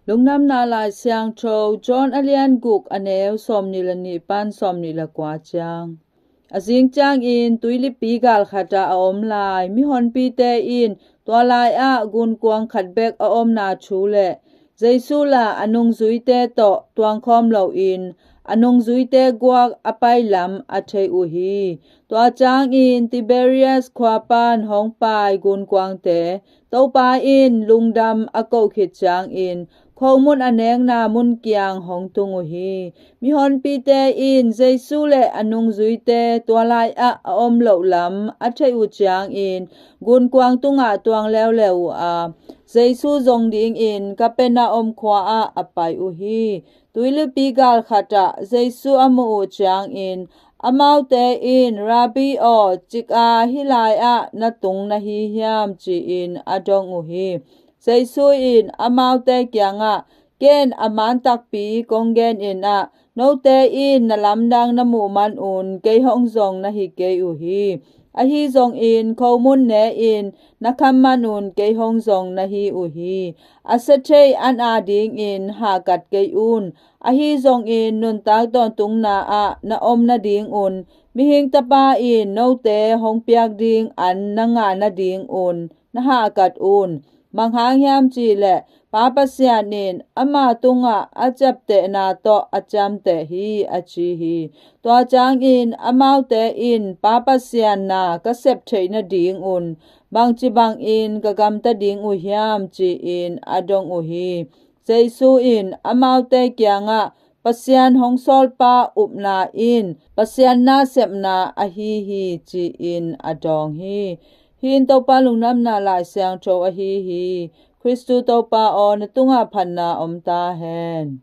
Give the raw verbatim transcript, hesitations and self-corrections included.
Lungdamna Lai Siangtho, John a lian guk, a neu sawmnih le nih pan sawmnih le kua ciang. A zing ciangin tuilipi gal khatah a om lai mihonpite in tua lai-ah gunkuang khat bek a omna thu le Jesu la a nungzuite tawh tuangkhawm loin a nungzuite guak a pai lam a thei uh hi. Tua ciangin Tiberias khua pan hong pai gunkuangte Topa in lungdam a koh khit ciangin khomun a nekna mun kiang hong tung uh hi. Mihonpite in Jesu le a nungzuite tua lai-ah a om loh lam a theih uh ciangin gunkuang tungah tuang leuleu uh a, Jesu zong dingin Kapernaum khua-ah a pai uh hi. Tuilipi gal khatah Jesu a muh uh ciangin amaute in, "Rabbi aw, cik a hih lai-ah na tung na hi hiam?" ci-in a dong uh hi. Jesu in amaute kiangah, "Ken a man takpi kong genin ah, note in na lamdang na muh manun kei hong zong na hi kei uh hi. Ahi zongin khomun ne-in na kham manun kei hong zong na hi uh hi. A sia thei an a dingin hahkat kei un. Ahi zongin nuntak tawntungna ah na om nadingun, Mihing Tapa in note hong piak ding an na ngah nadingun na hahkat un. Bang hang hiam cih leh Pa Pasian in ama tungah a ciaptehna tawh a ciamteh hi," a ci hi. Tua ciangin amaute in, "Pa Pasian na ka sep theih nadingun bangci bangin ka gamta ding uh hiam?" ci-in a dong uh hi. Jesu in amaute kiangah, "Pasian hong sawlpa upna in Pasian na sepna ahi hi," ci-in a dawng hi. Hih in Topa Lungdamna Lai Siangtho ahi hi. Khristu Topa aw, na tungah phatna om ta hen.